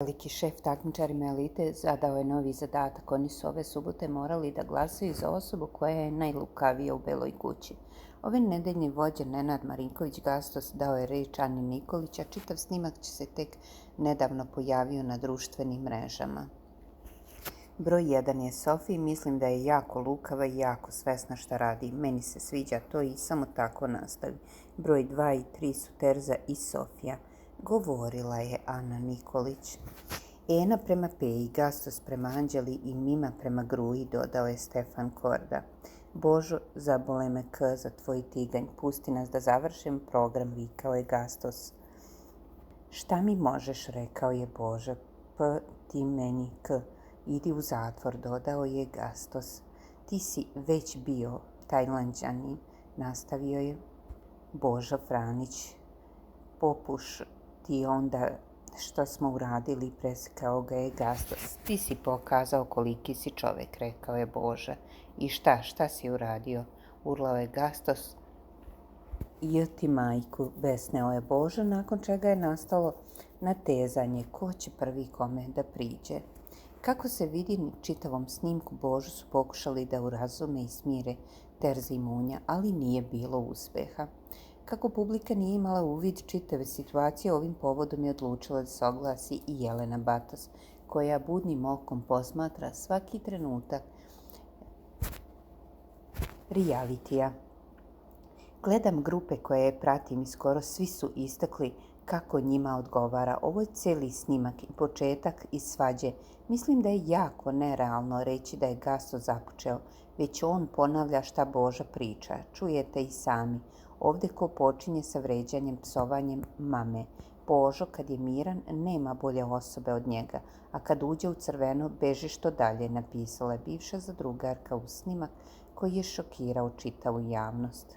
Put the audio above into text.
Veliki šef takmičarima elite zadao je novi zadatak. Oni su ove subote morali da glasaju za osobu koja je najlukavija u Beloj kući. Ove nedeljni vođa Nenad Marinković Gastos dao je reč Ani Nikolić, a čitav snimak će se tek nedavno pojavio na društvenim mrežama. Broj 1 je Sofi, mislim da je jako lukava i jako svesna šta radi. Meni se sviđa to i samo tako nastavi. Broj 2 i 3 su Terza i Sofija. Govorila je Ana Nikolić. Ena prema Peji, Gastos prema Anđeli i Mima prema Gruji, dodao je Stefan Korda. Božo, zabole me K za tvoj tiganj, pusti nas da završim program, vikao je Gastos. Šta mi možeš, rekao je Božo, P ti meni K, idi u zatvor, dodao je Gastos. Ti si već bio Tajlanđanin, nastavio je Božo Franić. Popuš ti onda što smo uradili, presekao ga je Gastos. Ti si pokazao koliki si čovek, rekao je Boža. I šta si uradio? Urlao je Gastos. I ti majku, besneo je Boža, nakon čega je nastalo natezanje ko će prvi kome da priđe. Kako se vidi na čitavom snimku, Božu su pokušali da urazume i smire Terza i Munja, ali nije bilo uspeha. Kako publika nije imala uvid čitave situacije, ovim povodom je odlučila da se oglasi i Jelena Batas, koja budnim okom posmatra svaki trenutak realitija. Gledam grupe koje je pratim i skoro svi su istakli kako njima odgovara. Ovo je cijeli snimak i početak i svađe. Mislim da je jako nerealno reći da je Gastos započeo, već on ponavlja šta Boža priča. Čujete i sami. Ovdje ko počinje sa vređanjem, psovanjem mame. Božo, kad je miran, nema bolje osobe od njega, a kad uđe u crveno, beži što dalje, napisala je bivša zadrugarka u snimak koji je šokirao čitavu javnost.